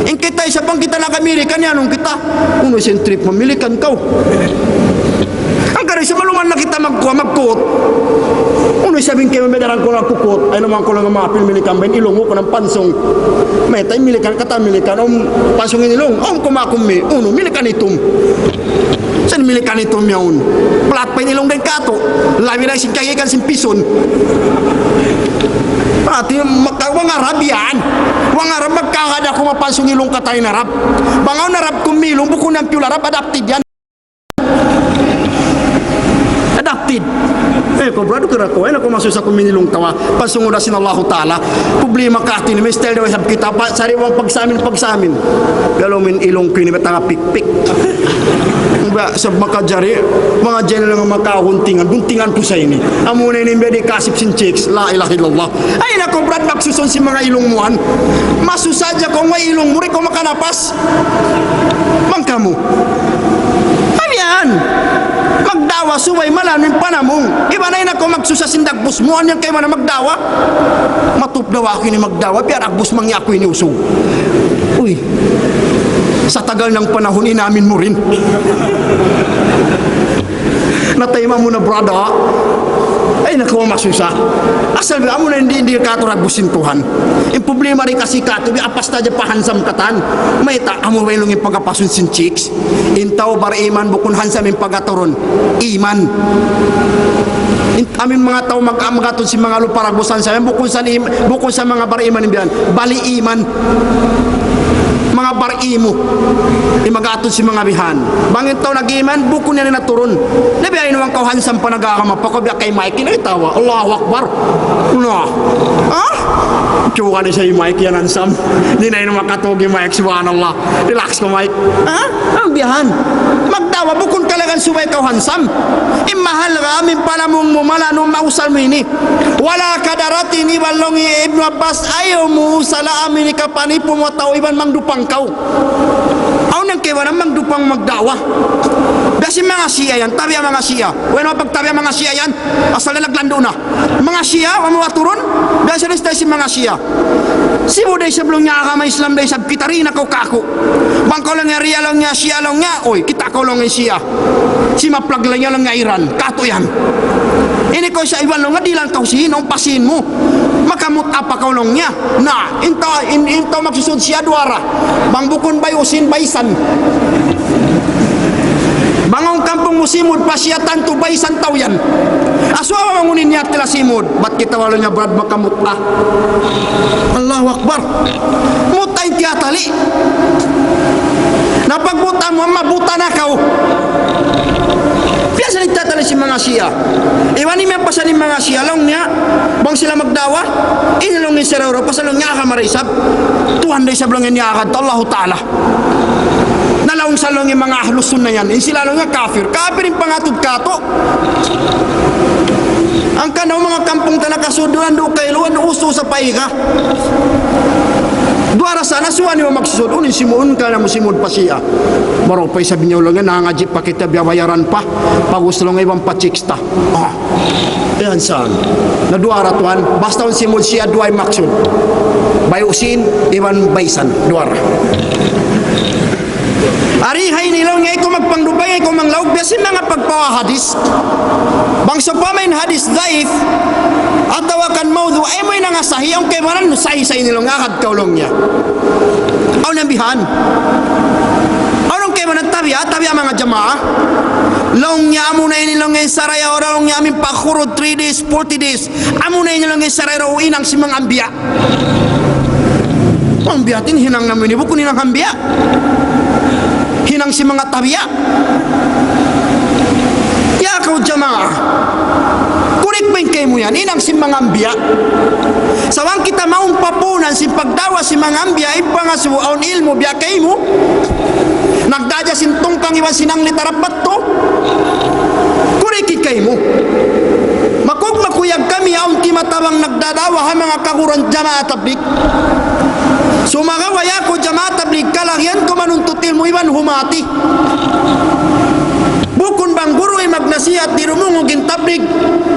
In kita isab bang kita nag-American, iyanun kita. Unu sin trip mu, American kaw. Hangkan sa' maluman na kita magkuha, magkut. Unu isab in kaymu, madaran ku nagkukut. Ay naman ku lang mapil, Milikan ba in ilung, ku nang pansung. Mayta' in Milikan, katan Milikan, um, pansung in ilung, um, kumakum mi, unu, Milikan itum. Sa' in Milikan itum yaun. Plat pa in ilung dayn katu'. Labi na sin kagikan sin pisun. Pati maka-, wang Arab yan. Wang Arab, magkagad aku mapansung ilung katan in Arab. Bang awn Arab kumilung, bukun yan pure Arab, adapted yan. Adapted. Ku, brad, kira ku, ay, naku, masusa ku minilung tawa. Pasungud sin Allahu Ta'ala. Problema katu' ini, mister daw isab kita, pa, sari bang pagsamin, pagsamin. Lalu min ilung ku ini, batanga pikpik. Ba, sa makajari, manga general nga makahuntingan, buntingan ku sa ini. Amu na ini, bedi kasip sin chicks. La ilaha illallah. Ay, naku, brad, magsusun sin manga ilung mu yan. Masusa hadja kaw, way ilung mu, di' kaw makanapas. Bang kamu. Amu yan. Magdawa subay malanun in panamung. Iban ay na kaw magsusa sin dagbus mu, unu yan kaymu na magdawa. Matup daw aku ini magdawa, biya' dagbus mangyaku ini usug. Uy, sa tagal ng panahon inamin mu rin. Natayma' mu na, brother. Ay, naku, masusa. Asal biya' mu na hindi, hindi katu' dagbus sin Tuhan. In problema rin kasi katu', biya' apasta hadja pa handsome katan. Mayta', amu ba ilung in pagapasun sin chicks? In tau bariman bukun handsome in pagaturun. Iman. In, amu in manga tau mag-, magatud sin manga lupa dagbusan sa, bukun sa im-, bukun sa manga bariman in biya' yan. Bali iman. Manga barimu. In magatud sin manga bihan. Bang in tau nag-iman, bukun yan in naturun. Na biya' ini bang kaw handsome pa nag-agama pa kaw biya' kay Mike, in tawa. Allahu Akbar. Na. Ha? Tiyukan isab hi Mike yan handsome. Di' na ini makatug hi Mike, subhanallah. Relax kaw, Mike. Ha? Amu biya' yan. Magdawa, bukun kalagan subay kaw handsome. In mahal ka, amu in panamung mu, malanun, mausal mu ini. Wala kadaratin, iban laung hi Ibnu Abbas, ayaw mu usala amu ini kapanipu mu tau, iban mangdupang kaw. Awn nang kaibanan mangdupang magdawa. Biya' sin manga Shia yan, tabiya' manga Shia. Way na pagtabiya' manga Shia yan, asal na naglandu' na. Manga Shia, amu aturun, biya' sin style sin manga Shia. Sibu' da isab laung niya agama Islam da isab kita, di' na kaw kaku'. Bang kaw laung niya Shia, laung niya Shia, laung niya, uy, kita' kaw laung niya Shia. Simaplag laung niya, laung niya Iran, katu' yan. Ini kaw sa iban laung niya, dihilan kaw sin, awn pa sin mu. Makamut apa kaw laung niya. Na, in tau, in, in tau magsusud Shia duwa ra. Bang bukun bayusin, baysan. Bang awn kampung mu simud pa Shia tantu baysan tau yan. Asuwa bang unu in niyat nila simud. Bat kita wala' niya, brad, makamut, ah. Allahu Akbar. Muta in tiyatali. Na pagbuta mu, mabuta na kaw. Biya' sin tiyatali sin manga Shia. Iban ini pasal in manga Shia, laung niya, bang sila magdawa, ini laung in sarayaw, pasal laung niya agama da isab. Tuhan da isab laung in iyagad, Allahu Ta'ala. Na laung sa laung in manga Ahlus Sunnah yan, in sila laung niya kafir. Kafir in pangatud katu'. Hangkan awn manga kampung ta nakasud duun, duun kailuan, usu sa paiga. Duwa ra sana suwa niyu magsusud, unu in simuun ka na mu simud pa Shia. Baru pa isab niyu laung niya, nangadji' pa kita, biya' bayaran pa. Pag-usal laung niya iban pa chicks ta. Ah. Yan saan. Na duwa ra tuwan, basta awn simud Shia duwa in maksud. Bayusin, iban baysan, duwa ra. Ari ha ini laung niya, ikaw magpangdupang, ikaw manglaug, biya' sin manga pagpawa hadis. Bang sawpama in hadis daif, atawa kan mawdu', ay mu in nanga sahih, awn kaibanan sahih sa ini laung, agad kaw laung niya. Awn na bihan. Awn kaibanan tabiya', tabiya' manga jamaa. Laung niya amu na ini laung niya in sarayaw, laung niya amu in pakhurud three days, forty days. Amu na ini laung niya in sarayaw, hinang sin manga anbiya'. Manga anbiya' tin hinang namu' ini, bukun hinang anbiya'. Hinang sin manga tabiya'. Ya kaw jamaa. Correct ba in kaymu yan? Hinang sin manga anbiya'. Sa' bang kita mawn pa puunan sin pagdawa sin manga anbiya', in pangasubu awn ilmu' biya' kaymu. Nagdaja sin tungkang iban sin anglit harap batu. Correct in kaymu. Makug-, makuyag kami awn timatabang nagdadawa ha manga kaguruan jamaa tablig. Sumagawa' ya kaw jamaa tablig, kalagihan kaw manuntut ilmu' iban humati. Bukun bang guru in magnasihat, di' dumungug in tablig.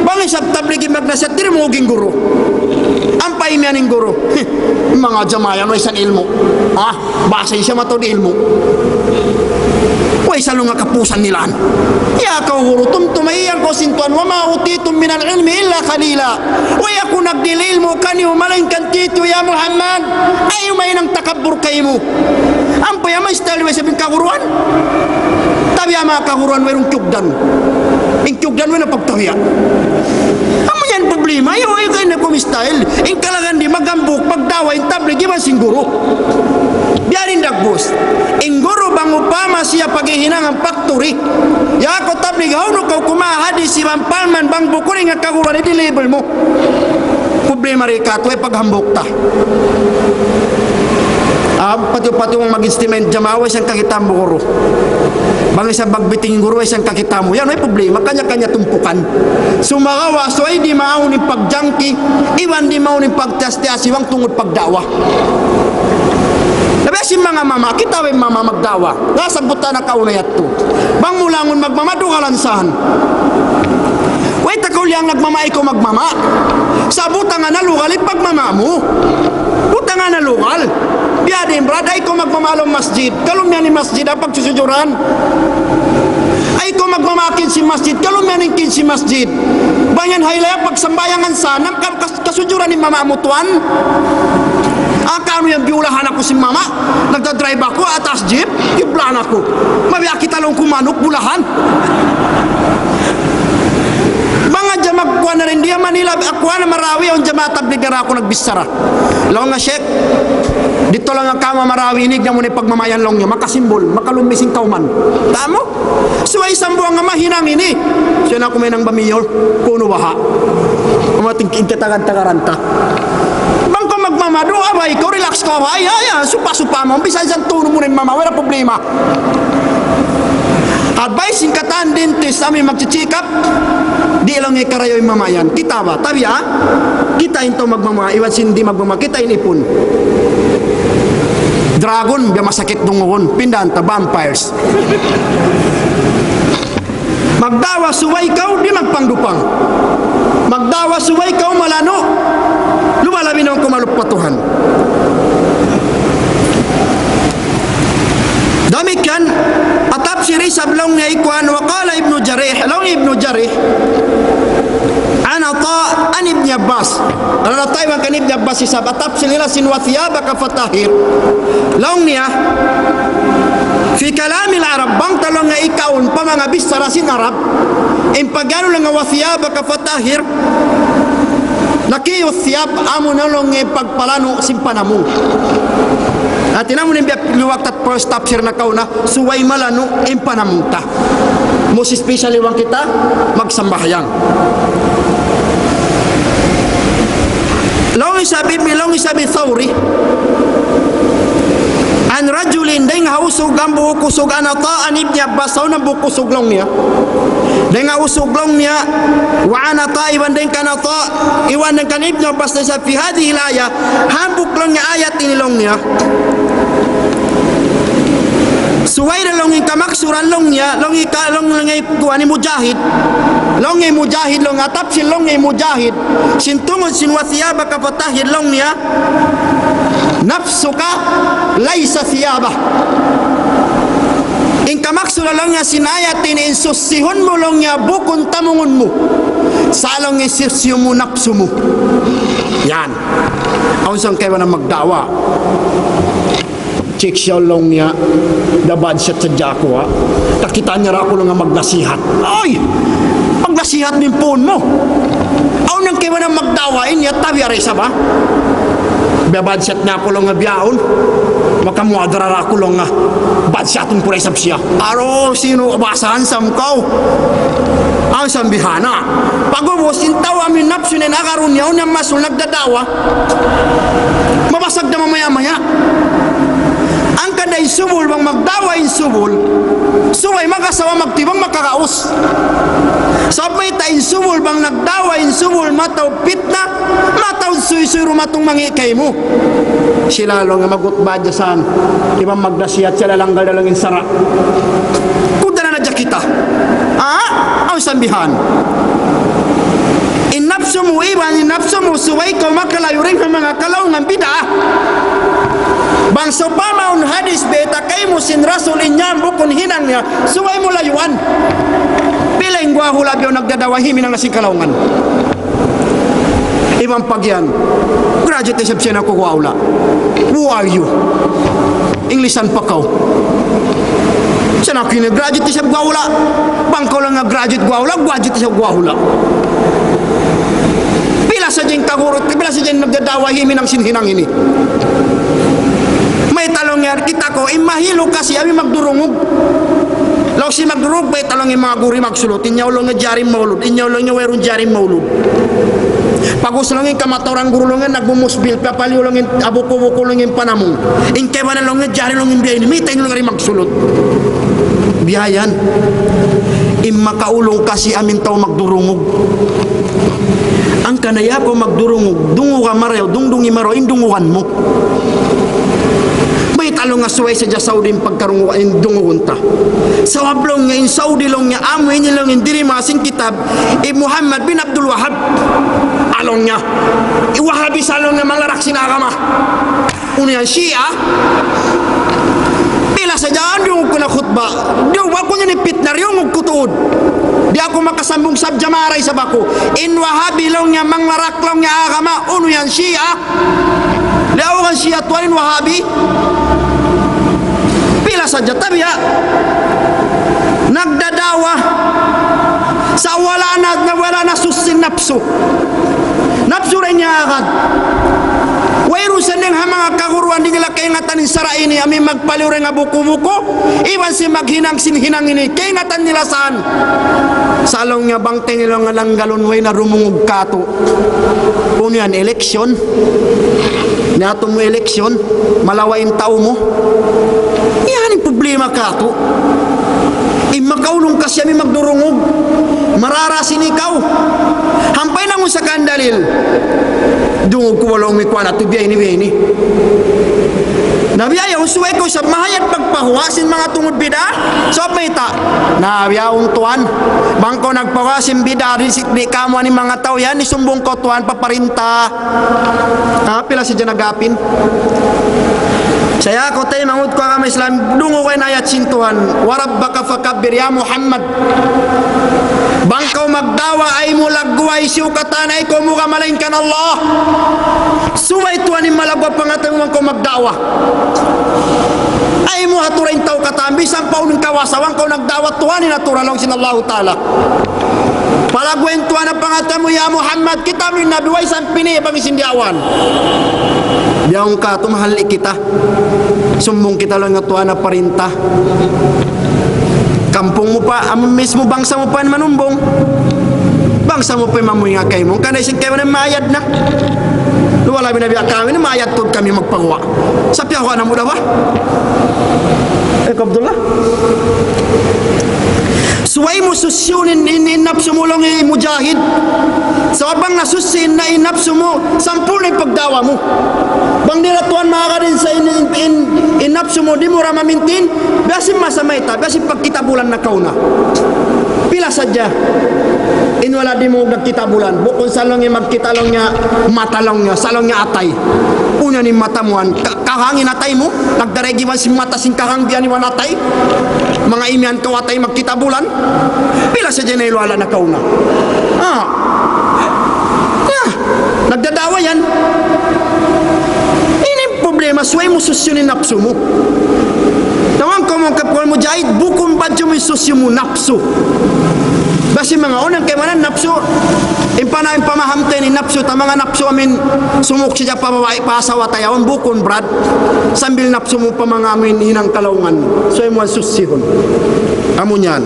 Bang isab tablig in magnasihat, di' dumungug in guru. Ampa imiyan in guru. Manga jamaa yan, way sa ilmu'. Ha? Basa siya mataud ilmu'. Way sa laung niya kapusan nila yan. Ya kaw guru, tumtuma iyan kaw sin Tuhan, وما أوتيتم من العلم إلا قليلا. Way aku nagdihil ilmu' kaniyu, malaingkan titu, ya Muhammad. Ayaw mahinang takabbur kaymu. Ampa ya, ma-style way sa in kaguruan. Tabiya' manga kaguruan, wayruun kiyugdan. In kiyugdan, way na pagtabiya'. Amu yan problema, ayaw, ayaw kaw na kum-style. In kalagihan di' maghambuuk pagdawa in tablig iban sin guru. Biya' Indagbus. In guru bang upama siya paghihinangan factory. Ya kaw tablig, hawnu kaw kumawa' hadis iban palman bang bukun in kaguruan, i-deliver mu. Problema ri katu' ay paghambuuk ta. Ah, pati-pati bang mag-estimate jamaah, way siyang kakitaan guru. Bang isab magbiting guru, way siyang kakitaan. Yan, way problema, kanya-kanya tumpukan. Sumagawa', subay di' maawn in pagjangki, iban di' maawn in pagtiyas-tiyasi bang tungud pagda'wa. Na biya' sin manga mama, kita' way mama magda'wa. Nasabbut ta na kauna yadtu. Bang mu langun magmama, dugalan saan. Way ta kaw liyang nagmama, ikaw magmama. Sa' butangan na lugal in pagmama mu. Butangan na lugal. Biya' diin, brad, ay ikaw magmama ha lawm masjid. Kalu miyan in masjid, ha pagsusujuran. Ay ikaw magmama ha kinsi masjid. Kalu miyan in kinsi masjid. Bang yan haylaya pagsambahayangan saan, nam ka-, kas-, kasujuran in mama mu tuwan. Ah, kaunu yan biyulahan aku sin mama. Nagdadrive aku, ha taas jeep, biyulahan aku. Mabiya' kita laung ku manuk bulahan. Bang hadja magkuwan na rin diya Manila, aku na Marawi, awn jamaah tablig nara aku nagbichara. Laung niya, "Sheikh, didtu laung kamu ha Marawi, inīg namu' in pagmama yan," laung niya, "makasimbul, makalummi sin kawman." Tamu? Subay sambuang nga mahinang ini. Siya na kumainang bamiyol, kunu' baha'. Umating in katagan-tagaran ta. Bang kaw magmama, duwaa bay kaw, relax kaw, ay, ay, ay, supa-supa mu, bisan sa' tunu mu na in mama, wala' problema. Advice sin katan dentist, amu in magche-check up, di' laung niya karayaw in mama yan. Kita' ba? Tabiya', kita' in tau magmama, iban sin di' magmama, kita' in ipun. Dragon, biya' masakit dungugun, pindahan ta, vampires. Magda'wa subay kaw di' magpangdupang. Magda'wa subay kaw malanu'. Luba-labi na kaw malup pa Tuhan. Damikkiyan, ha tafsir isab laung niya ikuan, وقال ابن جريح, laung Ibnu Jarih, عن عطاء عن ابن عباس. Laung Ata' iban kan Ibnu Abbas isab, ha tafsir nila sin وثيابك فطهر. Laung niya, في كلام العرب, bang ta laung niya ikaun pa manga bichara sin Arab, in pag-anu laung niya وثيابك فطهر, نقي الثياب, amu na laung niya pagpalanu' sin panamung. Hati namu' in biya' liwat at first tafsir nakauna, subay malanu' in panamung ta. Most especially bang kita magsambahayang. Laung isab, laung isab hi Thawri. عن رجل, dayn ha usug, hambuuk usug, عن عطاء عن ابن عباس, awn hambuuk usug laung niya. Dayn ha usug laung niya, وعن عطاء, iban dayn kan Ata', iban dayn kan Ibnu Abbas, dayn sa في هذه الآية, hambuuk laung niya ayat ini laung niya. Subay da laung in kamaksuran laung niya, laung ika-, laung, laung hi kuwan hi Mujahid. Laung hi Mujahid, laung ha tafsir laung hi Mujahid. Sin tungud sin وثيابك فطهر laung niya, نفسك ليس ثيابه. In kamaksuran laung niya sin ayat ini, in suchihun mu laung niya bukun tamungun mu. Sa' laung in suchihun mu napsu mu. Yan. Awn isab kaibanan magda'wa. Check siya laung niya, da bad siya sadja aku, ha. Kakitaan niya da aku laung niya magnasihat. Ay! Magnasihat in puun mu. Awn kaibanan magda'wa, in niya tabi' da isab, ha. Biya' bad siya na aku laung niya bihaun. Makamuhadara da aku laung niya. Bad siya atun pura isab siya. Aru, sinu basahan sam kaw? Awn isab bihana. Pag'ubus, in tau amu in napsu niya in agarun niya, awn niya masul nagdada'wa. Mabasag da mamaya-maya. Hangkan da in subul, bang magda'wa in subul, subay mag-asawa magtibang makagaus. Sabab mayta' in subul, bang nagda'wa in subul, mataud fitna, mataud suysuy dumatung mangi' kaymu. Sila laung magutba hadja saan, iban magnasihat, sila langgal da laung in sara'. Kuda na hadja kita. Ha? Awn isab bihan. In napsu mu iban, in napsu mu subay kaw makalayu' dayn ha manga kalaungan bid'ah. Bang sawpama awn hadis bayta' kaymu sin Rasul in yan bukun hinang niya, subay mu layuan. Pila in guwa hula' biya' nagdada'wa himinang na sin kalaungan. Iban pag yan, graduate isab siya na ku guwa hula'. Who are you? English-an pa kaw. Sa' na kini graduate isab guwa hula'. Bang kaw laung niya graduate guwa hula', graduate isab guwa hula'. Pila sadja in kaguru, pila sadja in nagdada'wa himinang sin hinang ini. Mayta' laung Kita' ku, in mahilu kasi amu in magdurungug. Laung sin magdurungug, bayta' laung in manga guru magsulut. In yaun laung niya jari maulud. In yaun laung niya wayruun jari maulud. Pag'ubus laung in kamatauran guru laung niya nagmumusbil, papaliyu laung in abuku-buku laung in panamung. In kaibanan laung niya jari laung in biya' ini. Mayta' in laung niya magsulut. Biya' yan. In makaulung kasi amu in tau magdurungug. Hangkan na ya kaw magdurungug, dunguga marayaw, dungdungi marayaw, in dungugan mu. Mayta' laung niya subay sadja Saudi in pagkarungugan, in dungugun ta. Sabab laung niya, in Saudi laung niya, amu ini laung in diri manga sin kitab, hi Muhammad bin Abdul Wahhab. Laung niya, in Wahabi sa laung niya, manglarak sin agama. Unu yan, Shia? Pila sadja diyungug ku na khutba. Di' aku niya ni pitna, diyungug ku tuud. Di' aku makasambung sab jamaah isab aku. In Wahabi laung niya, manglarak laung niya agama, unu yan, Shia? Di' aku kan Shia tuwan in Wahabi. Pila sadja, tabiya'. Nagdadawa. Sa' wala' na, na, wala' na susi in napsu. Napsu da in niya agad. Wayruun sa dayn ha manga kaguruan di' nila kaingatan in sara' ini, amu in magpaliyu dayn ha buku-buku, iban sin maghinang sin hinang ini, kaingatan nila saan. Sa' laung niya bang ta ini laung niya langgalun, way na dumungug katu'. Unu yan, election? Niyatu' mu election, malawa' in tau mu. Yan in problema katu'. In makaulung kasi amu in magdurungug, marara sin ikaw. Hampay na mu sa kan dalil. Dungug ku, wala' mi kuwan atu, biya' ini, biya' ini. Na biya' yan, subay kaw isab mahayad pagpaguwa' sin manga tungud bid'a. Sabab mayta'? Na biya' yan tuwan. Bang kaw nagpaguwa' sin bid'a, di', di' kamu ini manga tau yan, isumbung kaw tuwan pa parinta. Ah, pila sadja nag-apin. Sa' ya kaw taymanghud ku agama Islam, dunguga in ayat sin Tuhan, وربك فكبر, ya Muhammad. Bang kaw magda'wa, ayaw mu lagguwa' hisiyu katan, ayaw kaw muga malaingkan Allah. Subay Tuhan in malagguwa' pangatayan mu bang kaw magda'wa. Ayaw mu haturan in tau katan, misan pa unu in kawasa, bang kaw nagda'wa, Tuhan in haturan, laung sin Allahu Ta'ala. Palagguwa' in Tuhan in pangatayan mu, ya Muhammad, kita' mu in Nabi, way isab pini' bang sin diyaawan. Biya' yan katu', mahalli' kita. Sumbung kita laung niya tuwan ha parinta. Kampung mu pa, amu mismu bangsa mu pa in manumbung. Bangsa mu pa in mamuhinga kaymu. Hangkan na isab kaymu na mayad na. Luwala binabiya' kami na mayad tuud kami magpaguwa'. Sa' piyaguwa' namu' da ba? Eh, Abdullah? Subay mu susiyun in, in, in napsu mu laung hi Mujahid. Sabab bang nasusi in, in napsu mu, sampurna' in pagda'wa mu. Bang di' na tuwan makakadin sa in, in, in, in napsu mu, di' mu ra mamintin, biya' sin masa mayta', biya' sin pagkita' bulan nakauna. Pila sadja in wala' di' mu nagkita' bulan. Bukun sa laung niya magkita' laung niya mata laung niya, sa' laung niya atay. Unu yan in mata mu yan, ka-, kahang in atay mu, nagdarayg iban sin mata sin kahang biya' yan iban atay. Manga imiyan kaw atay magkita' bulan. Pila sadja na in wala' nakauna. Ah. Ya, nagdada'wa yan. Ini in problema, subay mu susiyun in napsu mu. Tawag kaw mu, kakuan Mujahid, bukun badju' mu in susiyu mu napsu. Basi manga unang kaibanan napsu, in pana-, in pamaham ta ini napsu, ta manga napsu amu in sumuk siya pa babai, pa asawa ta yaun, bukun brad. Sambil napsu mu pa manga amu in hinang kalaungan. Subay mu yan susihun. Amu niyan.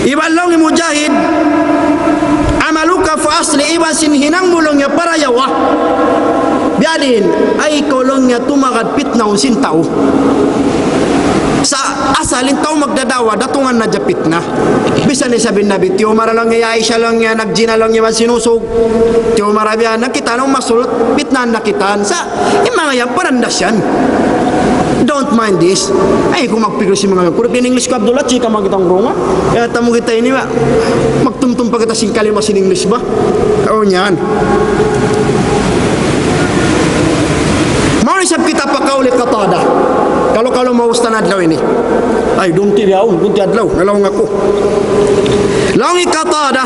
Iban laung hi Mujahid, عملك فأصلح, iban sin hinang mu laung niya parayawa. Biya' diin, ayaw kaw laung niya tumagad pitnahun sin tau. Sa' asal in tau magdada'wa, datungan na hadja pitna. Bisan isab in Nabi, tiyumara laung niya, Aisha laung niya, nagjina laung niya, man sinusug. Tiyumara biya' na kita nung masulut, pitnahan na kita. Sa' in manga yan, parandas yan. Don't mind this. Ayaw kaw magpikil sin manga yan. Kurang in English ku, Abdullah, chika magkita' ang runga. Kaya tamu kita ini, ba? Magtumtum pa kita sin kalima sin English ba? O, yan. Mauna isab kita pa kaul hi Qatada. Kalu-kalu maus ta na adlaw ini. Ay, dunti di aun, dunti adlaw. Nalaung aku. Laung hi Qatada,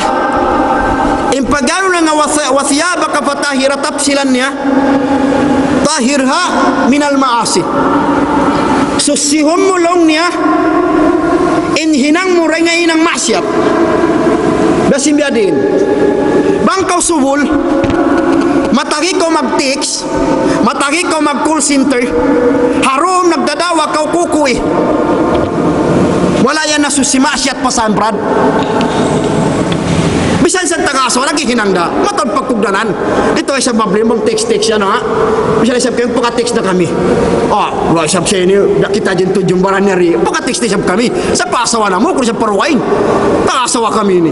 in pag-anu na nga وث-, وثيابك فطهر, tapsilan niya. طهرها من المعاصي. Susihun mu laung niya in hinang mu dayn ha hinang maksiyat. Biya' sin biya' diin. Bang kaw subul, mata Matagi kaw mag-text, matagi kaw mag-call center, ha room nagdada'wa kaw kukuy. Wala' yan nasusi, maksiyat pa san, brad. Misan sa taga-asawa, lagi' hinang da. Mataud pagkugdanan. Ito ay sa problema, text-text yan, ha? Misan isab kamu, paka-text na kami. Ah, wala' isab sa ini, da kita dyan tudjung baran niya ri. Paka-text isab kami. Sa pa asawa namu', kunu' sa paruwain. Taga-asawa kami ini.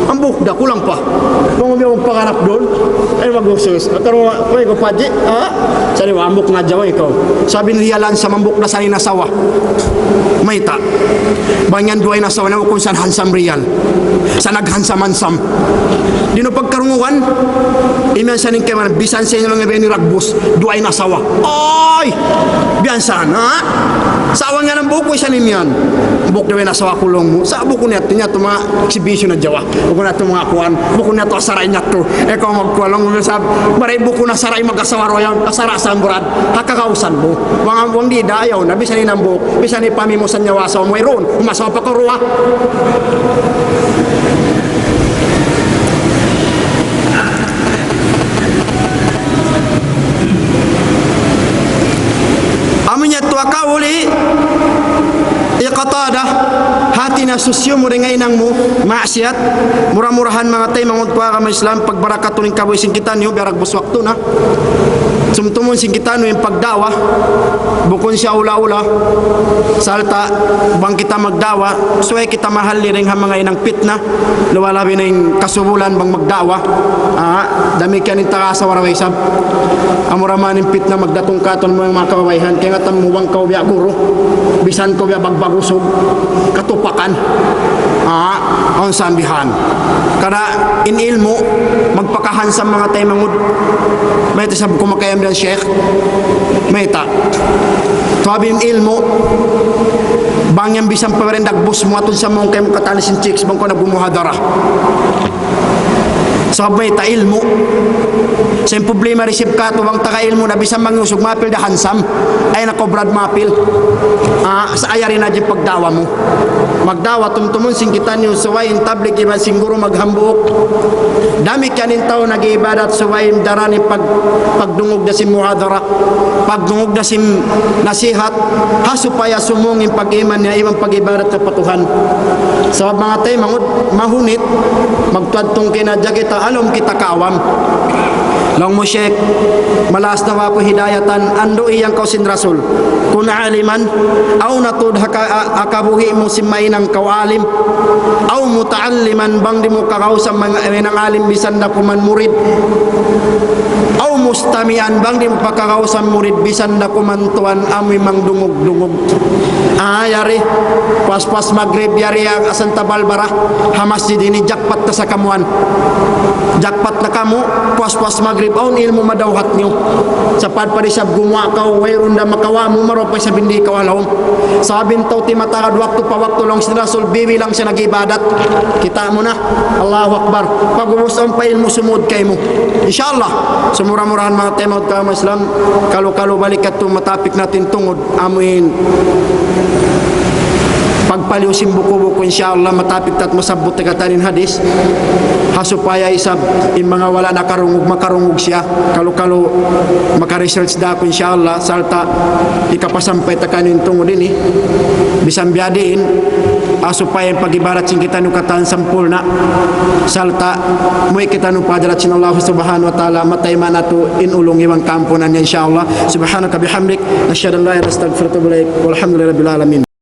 Hambuuk da, kulang pa. Bang umiyaw ang pangarap duun, ay, mag-usus. At ano, uy, ko, Paji, ha? Sa' di' hambuuk na jawa ikaw. Sabab in riyal hansam, hambuuk da sa in asawa. Mayta'. Bang yan duwa in asawa na, kunu' sa hansam riyal. Sa' naghansam-hansam. Di' na pagkarungugan, imiyan sa in kaibanan, misan sa in manga bini ragbus, duwa in asawa. Ay! Biya' san, ha? Sa' awn yan hambuuk, kuy sa in imiyan. Hambuuk da in asawa ku, laung mu. Sa' bukun niya, niya tu manga exhibition na jawa. Bukun niya tu manga kuwan. Bukun niya tu asara niya tu. Ikaw magkuwan, laung mu, sa' mari bukun asara in mag-asawa duwa yan. Asara sa' murad. Ha kagausan mu. Bang, bang di' da, ayaw na, misan in hambuuk. Misan in pamimusan niya asawa mu, irun. Umasawa pa karuwa. Amu niya tu ha kaul hi Qatada, hati niya susiyu mu dayn ha hinang mu maksiyat. Mura-murahan manga taymanghud ku ha agama Islam, pagbarakatun in kabuhi' sin kitaniyu, biya' ragbus waktu na. Tumtumun sin kitaniyu in pagda'wa, bukun siya ula-ula. Sarta', bang kita magda'wa, subay kita mahalli' dayn ha manga hinang pitna, luwal labi na in kasubulan bang magda'wa. Ah, damikkiyan in taga-asawa da isab. Amura man in pitna magdatung kātu' manga kababaihan, kaingatan mu bang kaw biya' guru, misan kaw biya' bagbag usug, katupakan. Ah, awn sambihan. Karna' in ilmu', magpakahansam manga taymanghud. Mayta' isab ku makayam biya' Sheikh. Mayta'. Sabab in ilmu', bang yan misan pa dagbus mu, atud sa mung kaymu katan sin chicks, bang kaw nagmumuhadara. Sabab mayta', ilmu'. Sa' in problema, receive kātu', bang taga ilmu' na, misan mangusug, mapil da hansam. Ay, nako, brad, mapil. Ah, sa' ayari na di' pagda'wa mu. Magda'wa, tumtumun sin kitaniyu, subay in tablig iban sin guru maghambuuk. Damikkiyan in tau nag-iibadat, subay in daran in pag-, pagdungug da sin muhadara, pagdungug da sin nasihat, ha supaya sumung in pag-iman niya iban pag-ibadat niya pa Tuhan. Sabab manga taymanghud, mahunit, magtuwad tungkina, di' kita alum, kita kaawam. Laung mu, Sheikh, maas na wa aku hidayatan, andu' iyan kaw sin Rasul. كن عالما, awn na tuud ha ka-, ha kabuhi' mu sin mahinang kaw alim. أو متعلما, bang di' mu kagausan mahinang alim, misan da kuman murid. أو مستمعا, bang di' mu pa kagausan murid, misan da kuman tuwan amuin mangdungug-dungug. Ah, yari. Puas-puas magrib, yari in Santa Barbara. Ha masjid ini, jackpot na sa kamu yan. Jackpot na kamu, puas-puas magrib, awn ilmu' madawhat niyu. Sa' pagpadi isab gumuwa' kaw, wayruun da makawa' mu, marupa isab di' kaw ha lawm. Sabab in tau timataud waktu pa waktu, laung sin Rasul, bilang siya nag-ibadat. Kita' mu na, Allahu Akbar. Pag'ubus awn pa ilmu' sumud kaymu. Insya Allah, sumura-murahan manga taymanghud ku ha agama Islam, kalu-kalu balik katu' matapik natu' in tungud. Amuin pagpaliyu sin buku-buku, insya Allah, matapik ta at masabbut ta katan in hadis. Ha supaya isab in manga wala' nakarungug, makarungug siya. Kalu-kalu maka-research da aku, insya Allah, sarta' hikapasampay ta kaniyu in tungud ini. Misan biya' diin, ha supaya in pag-ibadat sin kitaniyu katan sampurna'. Sarta' muwi' kitaniyu pa hadarat sin Allah Subhanahu wa Ta'ala, matayma' natu' in ulung iban kaampunan niya, insya Allah. سبحانك وبحمدك، نشهد أن لا إله إلا أنت، نستغفرك ونتوب إليك. والحمد لله رب العالمين.